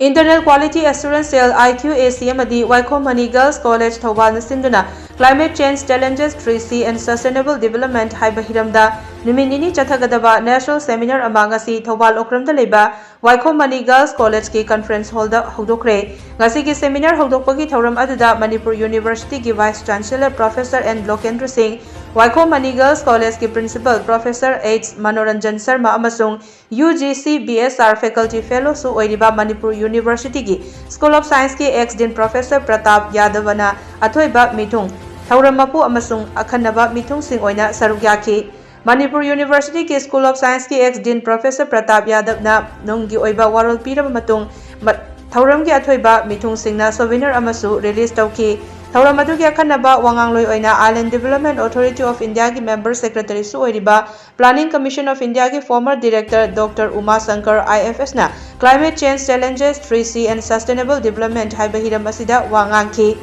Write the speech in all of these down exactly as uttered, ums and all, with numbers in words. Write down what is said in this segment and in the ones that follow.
Internal Quality Assurance Cell, I Q A C, ꯑꯃꯗꯤ ꯋꯥꯏꯈꯣꯝ Mani Girls College ꯊꯧꯕꯥꯜꯅ ꯁꯤꯟꯗꯨꯅ Climate Change Challenges three C and Sustainable Development ꯍꯥꯏꯕ ꯍꯤꯔꯝꯗ ꯅꯨꯃꯤꯠ ꯅꯤꯅꯤ ꯆꯠꯊꯒꯗꯕ National Seminar ꯑꯃ ꯉꯁꯤ ꯊꯧꯕꯥꯜ ꯑꯣꯀ꯭ꯔꯝꯗ ꯂꯩꯕ ꯋꯥꯏꯈꯣꯝ ꯃꯅꯤ Girls Collegeꯀꯤ Conference Hallꯗ ꯍꯧꯗꯣꯛꯈ꯭ꯔꯦ꯫ ꯉꯁꯤꯒꯤ seminar ꯍꯧꯗꯣꯛꯄꯒꯤ ꯊꯧꯔꯝ ꯑꯗꯨꯗ Manipur Universityꯒꯤ Vice Chancellor Professor N Lokendra Singh, Waikhom Mani Girls Collegeꯀꯤ Principal Professor H Manoranjan Sharma ꯑꯃꯁꯨꯡ U G C B S R Faculty Fellowꯁꯨ ꯑꯣꯏꯔꯤꯕ Manipur Universityꯒꯤ School of Scienceꯀꯤ Ex Dean Professor Pratap ꯌꯥꯗꯕꯅ ꯑꯊꯣꯏꯕ ꯃꯤꯊꯨꯡ, ꯊꯧꯔꯝ ꯃꯄꯨ ꯑꯃꯁꯨꯡ ꯑꯈꯟꯅꯕ ꯃꯤꯊꯨꯡꯁꯤꯡ ꯑꯣꯏꯅ ꯁꯔꯨꯛ ꯌꯥꯈꯤ꯫ Manipur Universityꯒꯤ School of Scienceꯀꯤ Ex Dean Professor Pratap ꯌꯥꯗꯕꯅ ꯅꯨꯡꯒꯤ ꯑꯣꯏꯕ ꯋꯥꯔꯣꯜ ꯄꯤꯔꯕ ꯃꯇꯨꯡ, ꯃ-, ꯊꯧꯔꯝꯒꯤ ꯑꯊꯣꯏꯕ ꯃꯤꯊꯨꯡꯁꯤꯡꯅ souvenir ꯑꯃꯁꯨ release ꯇꯧꯈꯤ꯫ ꯊꯧꯔꯝ ꯑꯗꯨꯒꯤ ꯑꯈꯟꯅꯕ ꯋꯥꯉꯥꯡꯂꯣꯏ ꯑꯣꯏꯅ Island Development Authority of Indiaꯒꯤ Member Secretaryꯁꯨ ꯑꯣꯏꯔꯤꯕ Planning Commission of Indiaꯒꯤ former Director Doctor ꯎꯃꯥ Shankar, I F S ꯅ Climate Change Challenges three C and Sustainable Development ꯍꯥꯏꯕ ꯍꯤꯔꯝ ꯑꯁꯤꯗ ꯋꯥ ꯉꯥꯡꯈꯤ꯫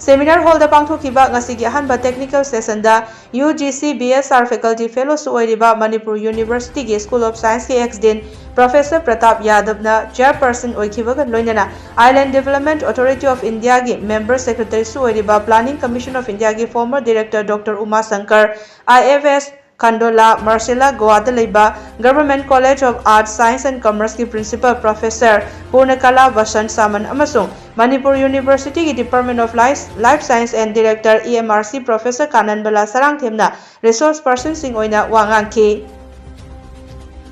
Seminar Hallꯗ ꯄꯥꯡꯊꯣꯛꯈꯤꯕ ꯉꯁꯤꯒꯤ ꯑꯍꯥꯟꯕ technical sessionꯗ U G C B S R Faculty Fellowꯁꯨ ꯑꯣꯏꯔꯤꯕ Manipur Universityꯒꯤ School of Scienceꯀꯤ Ex Dean Professor Pratap ꯌꯥꯗꯕꯅ Chairperson ꯑꯣꯏꯈꯤꯕꯒ ꯂꯣꯏꯅꯅ Island Development Authority of Indiaꯒꯤ Member Secretaryꯁꯨ ꯑꯣꯏꯔꯤꯕ Planning Commission of Indiaꯒꯤ former Director Doctor ꯎꯃꯥ Shankar, I F S, ꯈꯟꯗꯣꯂꯥ, ꯃꯥꯔꯁꯦꯂꯥ ꯒꯣꯋꯥꯗ ꯂꯩꯕ Government College of Arts, Science and Commerceꯀꯤ Principal Professor ꯄꯨꯔꯅꯀꯂꯥ ꯕꯁꯟ ꯁꯥꯃꯟ ꯑꯃꯁꯨꯡ Manipur Universityꯒꯤ Department of Life, Life Science and Director E M R C Professor ꯀꯥꯅꯟꯕꯂꯥ ꯁꯔꯥꯡꯊꯦꯝꯅ resource personꯁꯤꯡ ꯑꯣꯏꯅ ꯋꯥ ꯉꯥꯡꯈꯤ꯫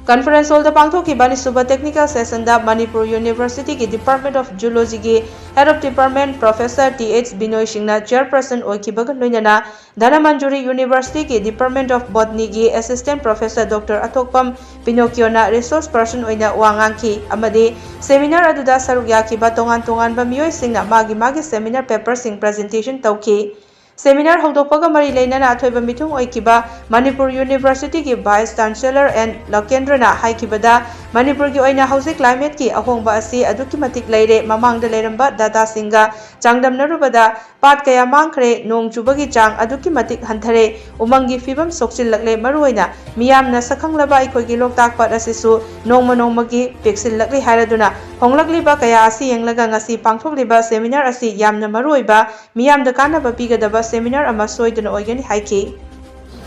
Conference Hallꯗ ꯄꯥꯡꯊꯣꯛꯈꯤꯕ ꯑꯅꯤꯁꯨꯕ technical sessionꯗ Manipur Universityꯒꯤ Department of Zoologyꯒꯤ Head of Department Professor T H ꯕꯤꯅꯣꯏ ꯁꯤꯡꯅ Chairperson ꯑꯣꯏꯈꯤꯕꯒ ꯂꯣꯏꯅꯅ Dhanamanjuri Universityꯒꯤ Department of Botanyꯒꯤ Assistant Professor Doctor ꯑꯊꯣꯛꯄꯝ ꯄꯤꯅꯣꯀꯤꯌꯣꯅ resource person ꯑꯣꯏꯅ ꯋꯥ ꯉꯥꯡꯈꯤ ꯑꯃꯗꯤ seminar ꯑꯗꯨꯗ ꯁꯔꯨꯛ ꯌꯥꯈꯤꯕ ꯇꯣꯉꯥꯟ ꯇꯣꯉꯥꯟꯕ ꯃꯤꯑꯣꯏꯁꯤꯡꯅ ꯃꯥꯒꯤ ꯃꯥꯒꯤ seminar paperꯁꯤꯡ presentation ꯇꯧꯈꯤ꯫ Seminar ꯍꯧꯗꯣꯛꯄꯒ ꯃꯔꯤ ꯂꯩꯅꯅ ꯑꯊꯣꯏꯕ ꯃꯤꯊꯨꯡ ꯑꯣꯏꯈꯤꯕ ꯃꯅꯤꯄꯨꯔ Universityꯒꯤ Vice Chancellor N ꯂꯣꯀꯦꯟꯗ꯭ꯔꯅ ꯍꯥꯏꯈꯤꯕꯗ, ꯃꯅꯤꯄꯨꯔꯒꯤ ꯑꯣꯏꯅ ꯍꯧꯖꯤꯛ ꯀ꯭ꯂꯥꯏꯃꯦꯠꯀꯤ ꯑꯍꯣꯡꯕ ꯑꯁꯤ ꯑꯗꯨꯛꯀꯤ ꯃꯇꯤꯛ ꯂꯩꯔꯦ꯫ ꯃꯃꯥꯡꯗ ꯂꯩꯔꯝꯕ ꯗꯥꯇꯥꯁꯤꯡꯒ ꯆꯥꯡꯗꯝꯅꯔꯨꯕꯗ ꯄꯥꯠ ꯀꯌꯥ ꯃꯥꯡꯈ꯭ꯔꯦ, ꯅꯣꯡ ꯆꯨꯕꯒꯤ ꯆꯥꯡ ꯑꯗꯨꯛꯀꯤ ꯃꯇꯤꯛ ꯍꯟꯊꯔꯦ, ꯎꯃꯪꯒꯤ ꯐꯤꯕꯝ ꯁꯣꯛꯆꯤꯜꯂꯛꯂꯦ꯫ ꯃꯔꯨꯑꯣꯏꯅ ꯃꯤꯌꯥꯝꯅ ꯁꯛꯈꯪꯂꯕ ꯑꯩꯈꯣꯏꯒꯤ ꯂꯣꯛꯇꯥꯛ ꯄꯥꯠ ꯑꯁꯤꯁꯨ ꯅꯣꯡꯃ ꯅꯣꯡꯃꯒꯤ ꯄꯤꯛꯁꯤꯜꯂꯛꯂꯤ ꯍꯥꯏꯔꯗꯨꯅ ꯍꯣꯡꯂꯛꯂꯤꯕ ꯀꯌꯥ ꯑꯁꯤ ꯌꯦꯡꯂꯒ ꯉꯁꯤ ꯄꯥꯡꯊꯣꯛꯂꯤꯕ ꯁꯦꯃꯤꯅꯥꯔ ꯑꯁꯤ ꯌꯥꯝꯅ ꯃꯔꯨꯑꯣꯏꯕ, ꯃꯤꯌꯥꯝꯗ ꯀꯥꯟꯅꯕ ꯄꯤꯒꯗꯕ ꯁꯦꯃꯤꯅꯥꯔ ꯑꯃ ꯁꯣꯏꯗꯅ ꯑꯣꯏꯒꯅꯤ ꯍꯥꯏꯈꯤ꯫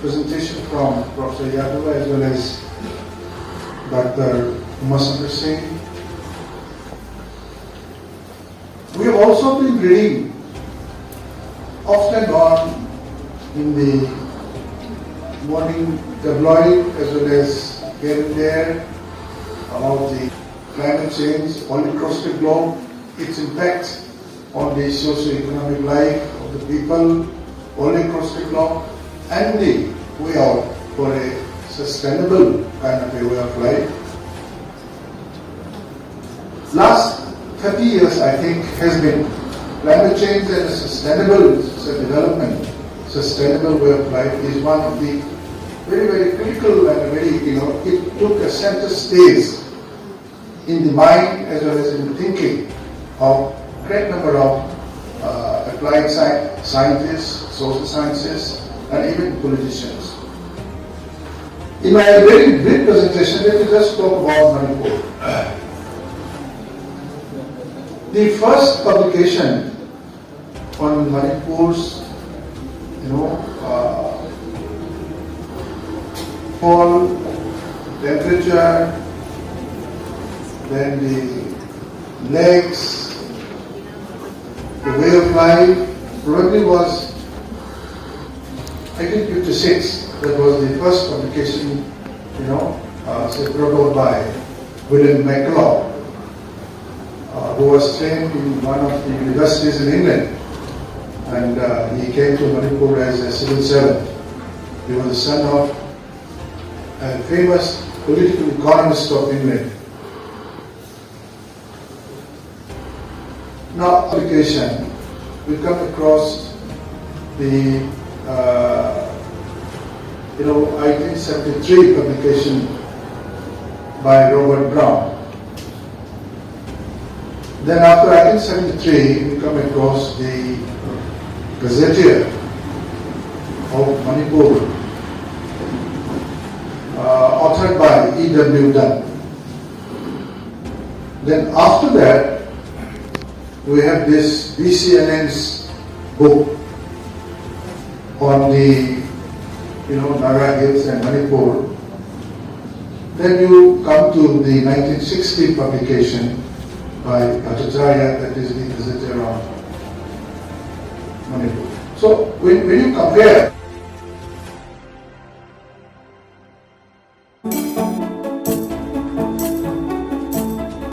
Presentation from Professor Yadav as well as Doctor Uma Sundar Singh. We have also been reading off and on in the morning tabloid as well as here and there about the climate change all across the globe, its impact on the socio-economic life of the people all across the globe and the way out for a sustainable kind of a way of life. Last thirty years, I think, has been climate change and a sustainable development, sustainable way of life is one of the very, very critical and very, you know, it took a center stage in the mind as well as in the thinking of great number of uh, applied science, scientists, social scientists, and even politicians. In my very brief presentation, let me just talk about Manipur. The first publication on Manipur's, you know, uh, fall, temperature, then the lakes, the way of life, probably was eighteen fifty-six. That was the first publication, you know, uh, say, brought out by William McCulloch, uh, who was trained in one of the universities in England, and uh, he came to Manipur as a civil servant. He was the son of a famous political economist of England. Now, publication, we come across the, uh, you know, eighteen seventy-three publication by Robert Brown. Then after nineteen seventy-three, we come across the Gazetteer of Manipur, uh, authored by E W Dunn. Then after that, we have this B C N N's book on the, you know, Naga Hills and Manipur. Then you come to the nineteen sixty publication by Bhattacharya, that is the Gazetteer of Manipur. So when, when you compare